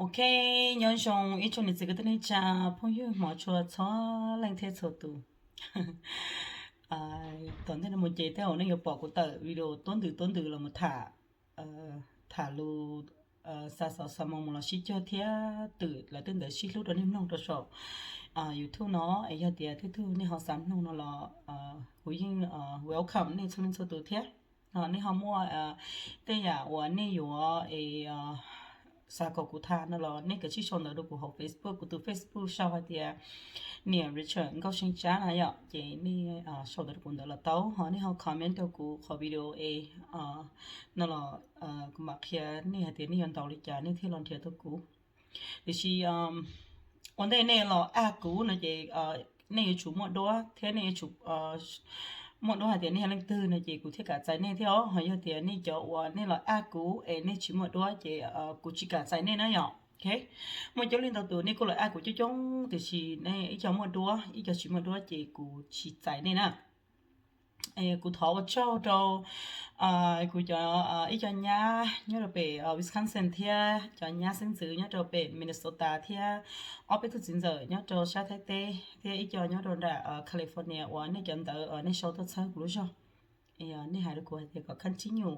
Ok, nyob zoo ib tsoom niam txiv kwv tij neej tsa, phooj ywg hmov tshua txhua leej thiab txhua tus. Tom ntej no mus ces tej zaum nej yuav pom kuv tawm video tuab ntws tuab ntws los mus tham, tham lus xa xov xa moo mus los sib cuag thiab twm lawv tej ntawd sib hlub rau nej mloog rau saum YouTube no. Es yog tias tej tug nej ho xav mloog no los kuv yeej welcome nej txhua leej txhua tus thiab. Nej ho muaj tej yam uas nej yuav es xav kom kuv tham no los nej kav tsij sau ntawv rau kuv hauv Facebook, kuv tus Facebook sau hais tias niam Richard Nkauj Seej Tsab na yom, ces nej sau ntawv rau kuv ntawd los tau, ho nej ho comment rau kuv qhov video es no los kuv mam qhia nej hais tias nej yuav ntaus li cas nej thiaj los nrhiav tau kuv. Tiam sis ua ntej nej los add kuv no ces nej yuav tsum muaj duab thiab nej yuav tsum muaj duab hais tias nej yog leej twg no ces kuv thiaj kam txais nej thiab os. Ho yog tias nej cov uas nej los add kuv es nej tsis muaj duab ces kuv tsis kam txais nej na yom. Ok, muaj coob leej ntau tus nej kuj los add kuv coob coob tiam sis nej ib co muaj duab ib co tsis muaj duab ces kuv tsis txais nej na. Kuv thov ua tsaug rau kuv cov ib co nyab nyob rau pem Wisconsin thiab cov nyab xeeb ntxwv nyob rau pem Minnesota thiab ob peb tug txiv ntxawm nyob rau sab Thaib teb thiab ib co nyob rau nram California uas nej cov ntawv nej sau tuaj txhawb kuv lub zog. Nej hais rau kuv hais tias kom continue,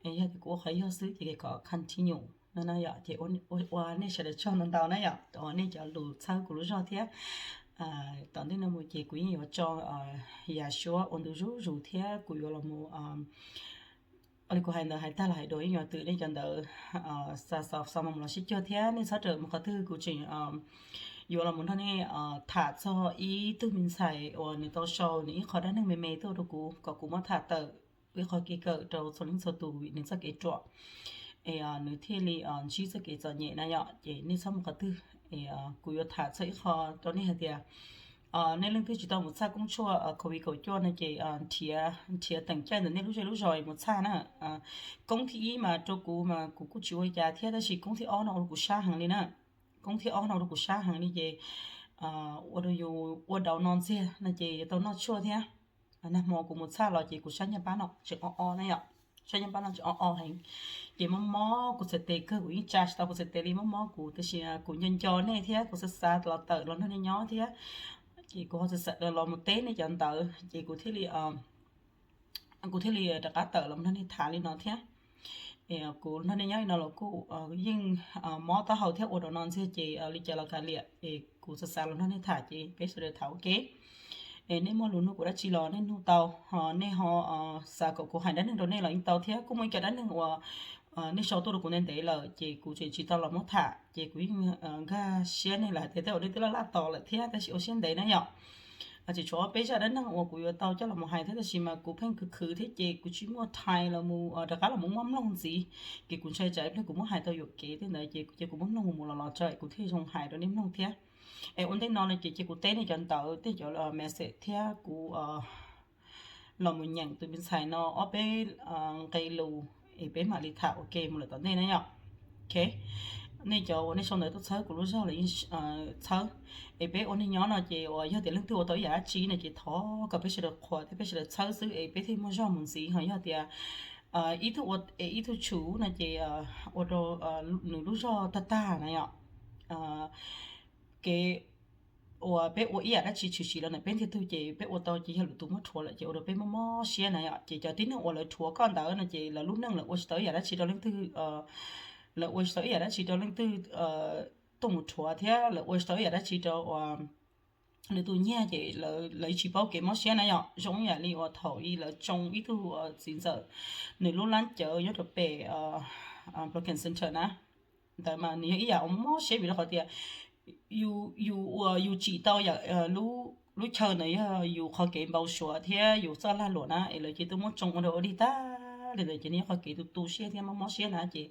yog tias kuv ua qhov yog xwb ces kom continue no na yom. Ces ua nej sawv daws tsaug ntau ntau na yom, uas nej cov lus txhawb kuv lub zog thiab. Tom ntej no mus ces kuv yeej yuav tso yam suab ua ntu zuj zus thiab kuv yuav los mus li kuv hais ntawd hais tag los hais dua yeej yuav twm nej cov ntawd xa xov xa moo los sib cuag thiab nej txhob rawm mus qhov twg, kuv tseem yuav los mus nrog nej tham txog ib tug me ntxhais uas nws tau sau nws ib qho dab neeg me me tuaj rau kuv kom kuv muab tham tawm ib qho kev kawm rau txhua leej txhua tus vim nws txoj kev ruam es nws thiaj li ntsib txoj kev txom nyem na yom. Ces nej txhob mus qhov twg, kuv yuav tham txog ib qho rau nej hais tias nej leej twg tsis tau mus txhaj koob tshuaj covid kaum cuaj no ces nrhiav teem caij ntawm nej lub zej lub zos mus txhaj na. Koob thib ib mas rau kuv mas kuv kuj tsis ua cas thiab, tab sis koob thib ob no ua rau kuv sab heev li na. Koob thib ob no ua rau kuv sab heev li ces ua rau yus ua dauv no ntxiag no ces yuav tau noj tshuaj thiab. Nag hmo kuv mus txhaj los ces kuv sab nyaj pab no tseem o o na yom, sab nyaj pab no tseem o o heev. Ces mob mob kuv txhais tes kawg, kuv yeej tsa tsis tau kuv txhais tes li, mob mob kuv, tab sis kuv nco nco nej thiab kuv xav xav los tawm los nrog nej nyob thiab. Ces kuv ho xav xav los mus teb nej cov ntawd ces kuv thiaj li kuv thiaj li rov qab tawm los nrog nej tham li no thiab. Kuv nrog nej nyob li no los kuj yeej mob taub hau thiab ua rau no ntxiag ces li cas los kav liam es kuv xav xav los nrog nej tham ces peb sawv daws tham ua ke. Es nej muaj lus nug kuv dab tsi los nej nug tau, ho nej ho xav kom kuv hais dab neeg rau nej los yeej tau thiab. Kuj muaj ib co dab neeg uas nej sau tuaj rau kuv ntev ntev lawm ces kuv tseem tsis tau los muab tham ces kuv yeej nkag siab nej lawm hais tias tej zaum nej twb laj laj tos lawm thiab tab sis ua siab ntev na yom. Tseem tshuav ob peb zaj dab neeg uas kuv yuav tau coj los mus hais thiab tab sis mas kuv pheej khwv khwv thiab ces kuv tsis muaj time los mus rov qab los mus muab mloog ntxiv. Ces kuv ntshai tsam ib pliag kuv muab hais tau yuam kev tej ntawd ces kuv cia kuv muab mloog mus mus los los tso kuv thiaj zoo hais rau nej mloog thiab. Es ua ntej no no ces cia kuv teb nej cov ntawd tej cov message thiab kuv los mus nyeem tus me ntxhais no ob peb nqe lus es peb mam li tham ua ke mus lawm tom ntej na yom. Ok, nej cov uas nej sau ntawv tuaj txhawb kuv lub zog los yeej txhawb. Es peb ua neej nyob no ces uas yog tias leej twg ua tau ib yam dab tsi no ces thov kom peb sawv daws qhuas thiab peb sawv daws txhawb xwb es peb thiaj muaj zog mus ntxiv. Ho yog tias ib tug ua es ib tug tsum no ces ua rau nws lub zog tag tag na yom. Kev uas peb ua ib yam dab tsi tshwm sim los ntawm peb ntiag tug ces peb ua tau ces yog lwm tus muab rhuav lawm ces ua rau peb mob mob siab na yom. Ces cov tib neeg uas lawv rhuav koj ntawd no ces lawv lub neej lawv ua tsis tau ib yam dab tsi rau leej twg, lawv ua tsis tau ib yam dab tsi rau leej twg tuaj mus rhuav thiab lawv ua tsis tau ib yam dab tsi rau lwm tus nyiag ces lawv tsis paub kev mob siab na yom. Zoo ib yam li uas thaum i lawv tsoo ib tug txiv ntxawm nws lub lab cawv nyob rau pem Brooklyn Center na. Ntawd mas nws yog ib yam uas mob siab vim rau qhov tias yus uas yus tsim tau yam lub chaw ntawd yog yus qhov kev npau suav thiab yus txoj lag luam na es lawv cia li tuaj muab tsoo ua rau ua dig tag li ntawd ces nws yog qhov kev tu tu siab thiab mob mob siab na ces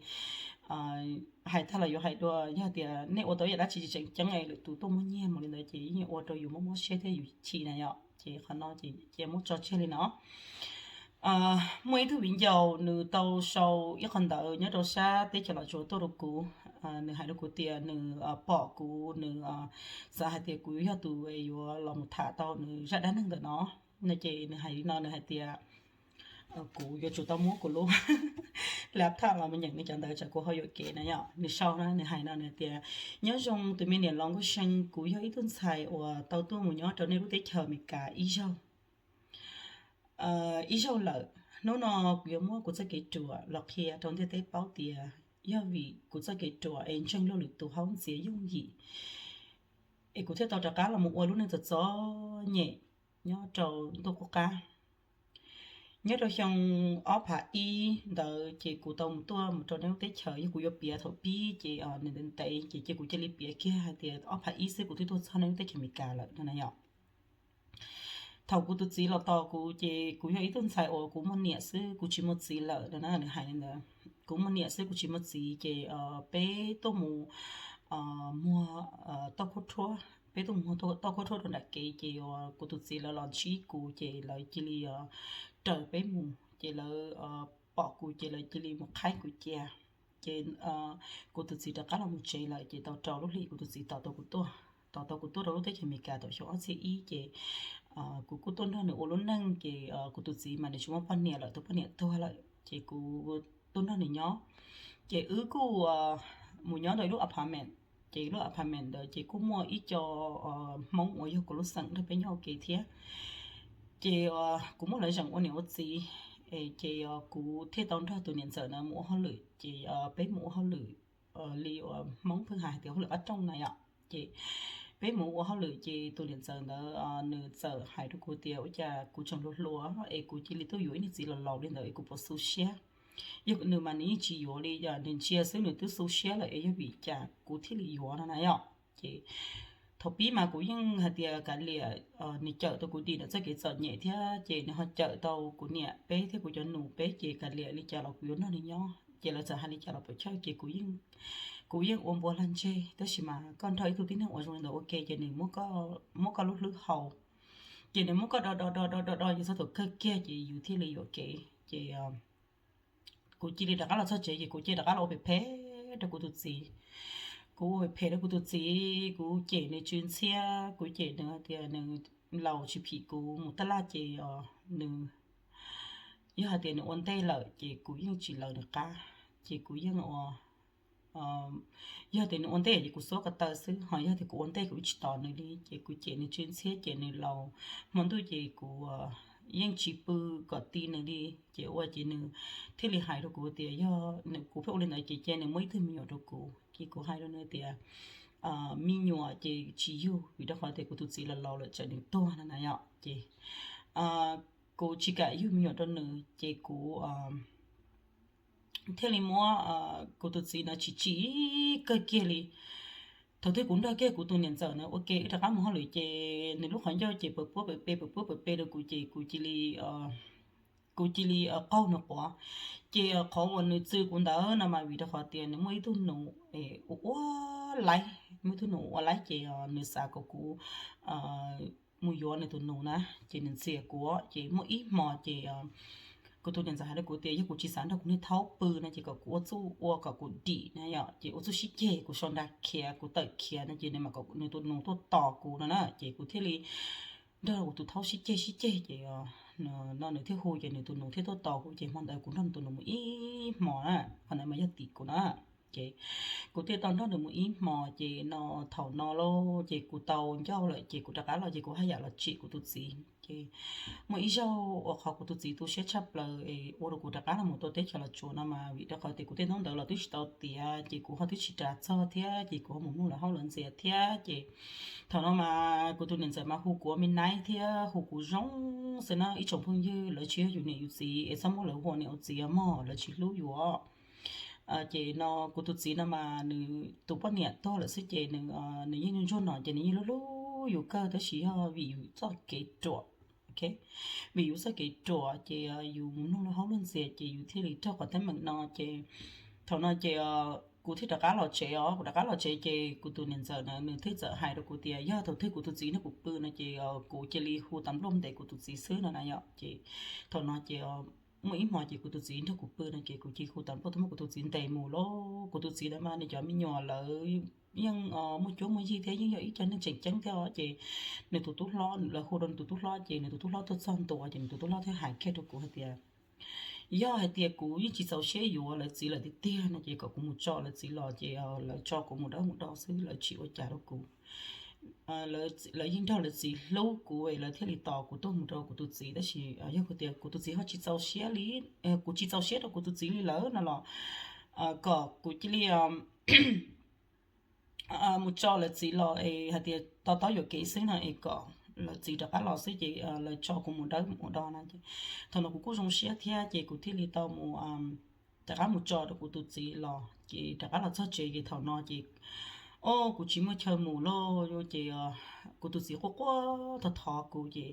hais tag los yuav hais dua yog tias nej ua tau ib yam dab tsi tsis tseem ceeb es lwm tus tuaj muab nyiag mus li ntawd ces yeej ua rau yus mob mob siab thiab yus chim na yom. Ces qhov no ces cia muab tso tseg li no. Muaj ib tug viv ncaus nws tau sau ib qho ntawv nyob rau sab teb chaws Los Tsuas tuaj rau kuv. Nws hais rau kuv tias nws pom kuv, nws xav hais tias kuv yog tus yuav los mus tham tau nws zaj dab neeg ntawm no. No ces nws hais li no, nws hais tias Kuv yuav tsum tau muab kuv lub laptop los mus nyeem nws cov ntawv tsam kuv ho yuam kev na yom. Nws sau na, nws hais no nws tias, nyob zoo tus me niam laus nkauj see, kuv yog ib tug ntxhais uas tau tuaj mus nyob rau nej lub teb chaws Amelikas ib zaug ib zaug lawm. Hnub no kuv yuav muab kuv txoj kev ruam los qhia rau ntiaj teb paub tias yog vim kuv txoj kev ruam es ntseeg luag lwm tus haub ntxias yooj yim, es kuv thiaj tau rov qab los mus ua lub neej txom txom nyem nyob rau ntuj qub qab. Nyob rau xyoo ob phav ib ntawd ces kuv tau mus tuaj mus rau nej lub teb chaws, yog kuv yuav piav thaum pib ces nws ntev ntev ces cia kuv cia li piav kiag hais tias ob phav ib xwb kuv twb tuaj txog nej lub teb chaws Amelikas lawm no na yom. Thaum kuv tus txiv los tos kuv ces kuv yog ib tug ntxhais uas kuv muaj niam xwb, kuv tsis muaj txiv lawm no na, nws hais li ntawd. Kuv muaj niam xwb, kuv tsis muaj txiv ces peb tuaj mus muag toj khaub rhuab, peb tuaj mus muag toj khaub rhuab rau nram kev ces kuv tus txiv lawv los ntsib kuv ces lawv cia li raws peb mus ces lawv pom kuv ces lawv cia li mus qhaib kuv cia. Ces kuv tus txiv rov qab los mus tsev lawm ces tau rau lub hlis kuv tus txiv tos tau kuv tuaj, tos tau kuv tuaj rau lub teb chaws Amelikas thaum xyoo ob txhiab ib ces kuv kuj tuaj nrog nws ua lub neej ces kuv tus txiv mas nws tsis muaj poj niam lawm, tus poj niam tuag lawm ces kuv tuaj nrog nws nyob. Ces wb kuj mus nyob rau ib lub apartment, ces lub apartment ntawd ces kuj muaj ib co Hmoob uas yog kuv lub xeem nrog peb nyob ua ke thiab. Ces kuv muab lawv zeem ua niam ua txiv, ces kuv thiaj tau nrog tus niam ntxawm na mus ua hauj lwm, ces peb mus ua hauj lwm li uas Hmoob pheej hais tias hauj lwm qab rooj na yom. Ces peb mus ua hauj lwm ces tus niam ntxawm ntawd nws txawm hais rau kuv tias ua cas kuv tseem hluas hluas es kuv cia li tuaj yuav ib niag txiv laus laus li ntawd es kuv puas xu siab. Yog nws mas nws yeej tsis yuav li, yog nws ntsia xwb nws twb xu siab lawm es yog vim cas kuv thiaj li yuav no na yom. Ces thaum pib mas kuv yeej hais tias kav liam, nws cawm tau kuv dim ntawm txoj kev txom nyem thiab ces nws ho cawm tau kuv niam peb thiab kuv cov nus peb ces kav liam li cas los kuv yuav nrog nws nyob, ces lawv txawm hais li cas los puas chawj ces kuv yeej ua npua lag ntseg. Tab sis mas koj nrog ib tug tib neeg uas zoo li ntawd ua ke ces nws muab koj lub hlwb haus, ces nws muab koj do do do do do do ces txog thaum kawg kiag ces yus thiaj li yuam kev. Ces kuv cia li rov qab los txog tsev ces kuv cia li rov qab los ua phem phem rau kuv tus txiv. Kuv ua phem phem rau kuv tus txiv, kuv cem nws tsw ntxhiab, kuv cem nws hais tias nws laus tsis phim kuv mus taj laj ces nws, yog hais tias nws ua ntej lawm ces kuv yeej tsis lawv nws qab, ces kuv yeej ua, yog tias nws ua ntej ces kuv xuab ko taw xwb, ho yog tias kuv ua ntej kuv tsis tos nws li ces kuv cem nws tsw ntxhiab ces nws laus hmo ntuj ces kuv yeej tsis pw kom ti nws li. Ces ua ces nws thiaj li hais rau kuv tias yog kuv pheej ua li ntawd ces cia nws muab ib tug me nyuam rau kuv. Ces kuv hais rau nws tias me nyuam ces tsis yug, vim rau qhov tias kuv tus txiv los laus lawm tsam nws tuag no na yom. Ces kuv tsis kam yug me nyuam rau nws ces kuv thiaj li muab kuv tus txiv na tsim tsim kawg kiag li. Thaum twg kuv nrog kiag kuv tus niam ntxawm na ua ke wb rov qab mus hauj lwm ces nws lub qhov ncauj ces pawv puab pawv pe pawv puab pawv pe rau kuv ces kuv cia li, kuv cia li qaug nws quav. Ces qhov uas nws txw kuv ntawd no mas vim rau qhov tias nws muaj ib tug nus ua ua laib, muaj ib tug nus ua ua laib ces nws xav kom kuv mus yuav nws tus nus na, ces nws ntxias kuv. Ces muaj ib hmo ces kuv tus niam ntxawm hais rau kuv tias yog kuv tsis xav nrog kuv niag thaub pw no ces kom kuv ua txuj ua kom kuv dim na yom, ces ua txuj sib ceg, kuv sau nra khiav kuv tawm khiav no ces nws mam kom nws tus nus tuaj tos kuv no na, ces kuv thiaj li nrog kuv tus thaub sib ceg sib ceg ces no nws thiaj hu ces nws tus nus thiaj tuaj tos kuv ces hmo ntawd kuv nrog nws tus nus mus ib hmo na, qhov ntawd mas yog tim kuv na. Ces kuv thiaj tau nrog nws mus ib hmo ces no thaum no lauj ces kuv tau ncauj lawm ces kuv rov qab los ces kuv haj yam los tsim kuv tus txiv. Ces muaj ib zaug uas qhov kuv tus txiv tu siab tshaj plaws es ua rau kuv rov qab los mus tau teb chaws Los Tsuas no mas vim rau qhov tias kuv tej ntaub ntawv los twb tsis tau tiav ces kuv ho twb tsis ras txog thiab ces kuv ho mus mloog lawv hauj lwm ntxias thiab ces thaum no mas kuv tus niam ntxawm mas hu kuv ua me naib thiab hu kuv zoo xwb na, ib tsoom phooj ywg lawv tsis yog yus niam yus txiv es txhob muab lawv hu ua niam ua txiv mog, lawv tsis hlub yus. Ces no kuv tus txiv no mas nws tus poj niam tuag lawm xwb ces nws yeej ntsuag no ces nws yeej hlub hlub yus kawg tab sis yog vim yus txoj kev ruam, vim yus txoj kev ruam ces yus mus mloog lawv hauj lwm ntxias ces yus thiaj li raug qhov teeb meem no ces thaum no ces kuv thiaj rov qab los tsev os, kuv rov qab los tsev ces kuv tus niam ntxawm na nws thiaj txawm hais rau kuv tias yog thaum twg kuv tus txiv nrog kuv pw no ces kuv cia li hu tas npluaj ntes kuv tus txiv xwb no na yom. Ces thaum no ces muaj ib hmo ces kuv tus txiv nrog kuv pw no ces kuv cia li hu tas npluaj tuaj muab kuv tus txiv ntes mus lauj. Kuv tus txiv ntawd mas nws cov me nyuam lawv yeej muaj cuab muaj yig thiab yeej yog ib co neeg tseem ceeb thiab os ces nws tus tub hlob, lawv hu rau nws tus tub hlob ces nws tus tub hlob tuaj txog ntua ces nws tus tub hlob thiaj hais kiag rau kuv hais tias yog hais tias kuv yeej tsis txaus siab yuav lawv txiv lawm tiag tiag no ces kom kuv mus tso lawv txiv los ces lawv tso kuv mus dawb mus do xwb, lawv tsis ua cas rau kuv. Lawv yeej nrog lawv txiv hlub kuv es lawv thiaj li tos kuv tuaj mus rau kuv tus txiv, tab sis yog kuv tias kuv tus txiv ho tsis txaus siab li, kuv tsis txaus siab rau kuv tus txiv li lawm no los kom kuv cia li mus tso lawv txiv los es hais tias to taub yuam kev xwb no es kom lawv txiv rov qab los xwb ces lawv tso kuv mus dawb mus do no es. Thaum no kuv kuj zoo siab thiab ces kuv thiaj li tau mus rov qab mus tso rau kuv tus txiv los ces rov qab los txog tsev ces thaum no ces o kuv tsis muaj chaw mus lauj ces kuv tus txiv quaj quaj thov thov kuv ces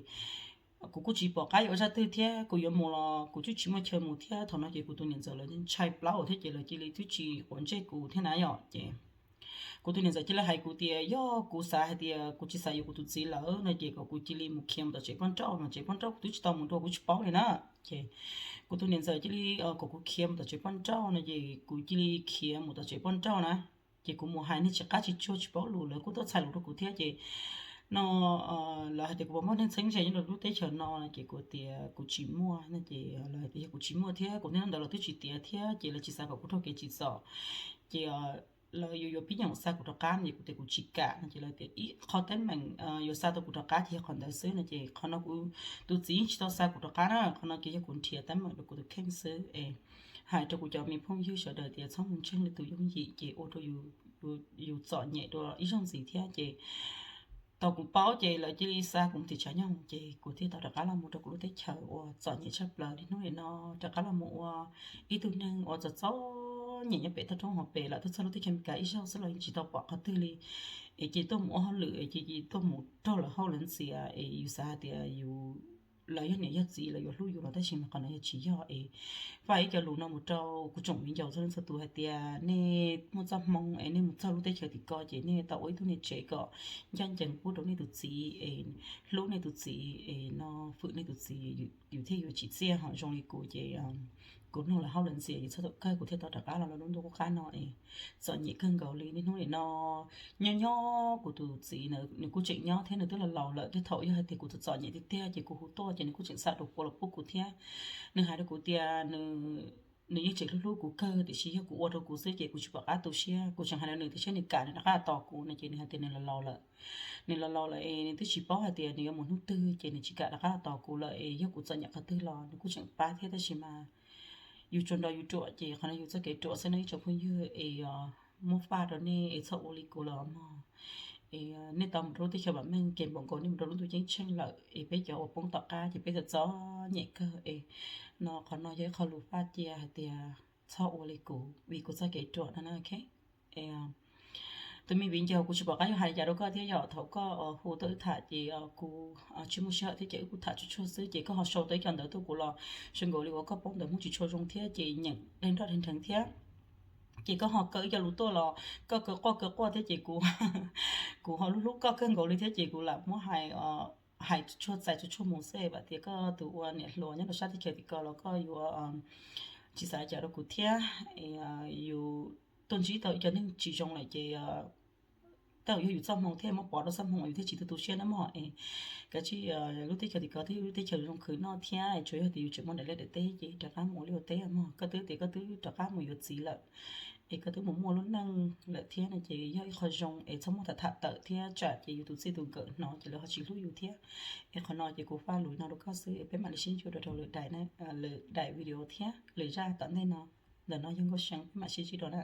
kuv kuj tsis pom qab yuav ua zaj twg thiab, kuv yuav mus los kuv twb tsis muaj chaw mus thiab. Thaum no ces kuv tus niam ntxawm lawv ntshai plaub thiab ces lawv cia li twb tsis quav ntsej kuv thiab na yom ces kuv tus niam ntxawm cia li hais kuv tias yog kuv xav hais tias kuv tsis xav yuav kuv tus txiv lawm no ces kom kuv cia li mus khiav mus tom tsev poj nrauj no, tsev poj nrauj kuv twb tsis tau mus dua kuv tsis paub li na. Ces kuv tus niam ntxawm cia li kom kuv khiav mus tom tsev poj nrauj no ces kuv cia li khiav mus tom tsev poj nrauj na. Ces kuv mus hais neeg tsis qab tsis tsuag tsis paub lus, lawv kuj tuaj txhais lus rau kuv thiab ces no lawv hais tias kuv puas muaj neeg txheeb ze nyob rau lub teb chaws no no ces kuv tias kuv tsis muaj no ces lawv hais tias yog kuv tsis muaj thiab kuv niaj hnub ntawd los twb tsis tiav thiab ces lawv tsis xav kom kuv raug kev tsim txom ces lawv yuav yuav pib nyoog xa kuv rov qab no ces kuv tias kuv tsis kam no ces lawv tias ib qho teeb meem yuav xa tau kuv rov qab ces yog qhov ntawd xwb no ces qhov no kuv tus txiv yeej tsis tau xa kuv rov qab na, qhov no ces yog kuv nrhiav teeb meem rau kuv tus kheej xwb es hais rau kuv cov me phooj ywg sawv daws tias txhob mus ntseeg lwm tus yooj yim ces ua rau yus txom nyem dua ib zaug ntxiv thiab ces tau kuv paub ces lawv cia li xa kuv mus tim tshav nyoog ces kuv thiaj tau rov qab los mus rau kuv lub teb chaws uas txom nyem tshaj plaws li hnub nim no, rov qab los mus ua ib tug neeg uas txom txom nyem nyob pem toj roob hauv pes lawm, tuaj txog lub teb chaws Amelikas ib zaug xwb los yeej tsis tau pom qhov twg li. Es ces tuaj mus ua hauj lwm es ces tuaj mus raug lawv hauj lwm ntxias es yus xav hais tias yus lawv yog niam yog txiv lawv yuav hlub yus los tab sis mas qhov no yog tsis yog es faj ib co lus no mus rau kuv tsoom viv ncaus txhua leej txhua tus hais tias nej muaj txoj hmoo es nej mus txog lub teb chaws tim ko ces nej tau ua ib tug niam tsev kom ncaj ncees pub rau nej tus txiv es hlub nej tus txiv es no fwm nej tus txiv, yus thiaj yuav tsim txiaj ho zoo li kuv ces kuv mloog lawv hauj lwm ntxias yus txhob tau kawg kuv thiaj tau rov qab los lub ntuj qub qab no es txom nyem kawg nkaus li niaj hnub nim no. Nyob nyob kuv tus txiv nws kuj tseem nyob thiab nws twb los laus lawm, tej thaum yog hais tias kuv tus txom nyem tiag tiag ces kuv hu tuaj ces nws kuj tseem xa tus pua los pub kuv thiab. Nws hais rau kuv tias nws yeej tseem hlub hlub kuv kawg tiam sis yog kuv ua rau kuv xwb ces kuv tsis pom qab tu siab, kuv tseem hais rau nws tias seb nws kam nws rov qab tos kuv no ces nws hais tias nws los laus lawm. Nws los laus lawm es nws twb tsis paub hais tias nws yuav mus hnub twg ces nws tsis kam rov qab tos kuv lawm es yog kuv txom nyem qhov twg los nws kuj tseem pab thiab tab sis mas yus tsuas nrog yus ruam ces qhov no yus txoj kev ruam xwb no ib tsoom phooj ywg es muab faj rau nej es txhob ua li kuv los mog. Es nej tau mus rau lub teb chaws vam meej ces npaum nkaus nej mus rau lub ntuj ceeb tsheej lawm es peb cov uas poob tom qab ces peb txom txom nyem kawg es no qhov no yog ib qho lus faj cia hais tias txhob ua li kuv vim kuv txoj kev ruam no na. Tus me viv ncaus kuv tsis pom qab yuav hais li cas rau koj thiab yom, thaum koj hu tuaj wb tham ces kuv tsis muaj sij hawm thiab ces wb kuj tham tsuag tsuag xwb ces koj ho sau tau ib co ntawv tuaj kuv los zoo nkaus li uas koj paub ntawv Hmoob tsis tshua zoo thiab ces nyeem dheev nroj dheev nrheev thiab ces koj ho kaw ib co lus tuaj los koj kaw quaj kaw quaj thiab ces kuv kuv ho hlub hlub koj kawg nkaus li thiab ces kuv lam muab hais hais tsuag txais tsuag tsuag mus xwb vam tias koj tus ua niam hluas nyob rau sab teb chaws tim ko los koj yuav tsis xav li cas rau kuv thiab. Yus tuaj ntsib tau ib co neeg tsis zoo lawm ces tej zaum yog yus txoj hmoo thiaj muab pov rau txoj hmoo yus thiaj tsis tu tu siab na mog. Es kav tsij lub teb chaws tim ko twb yog lub teb chaws zoo khwv noj thiab tsuas yog tias yus tseem muaj daim liaj daim teb ces rov qab mus ua liaj ua teb mog. Koj twb tias koj twb rov qab mus yuav txiv lawm es koj twb mus muaj lub neej lawm thiab no ces yog ib qho zoo es txhob muab tham tham tawm thiab tsam ces yus tus txij tus nkawm hnov ces lawv ho tsis hlub yus thiab. Es qhov no ces kuv faj lus no rau koj xwb es peb mam li sib ntsib dua rau lwm daim, lwm daim video thiab lwm zaj tom ntej no. Ntawm no yog Nkauj See, peb mam sib ntsib dua na.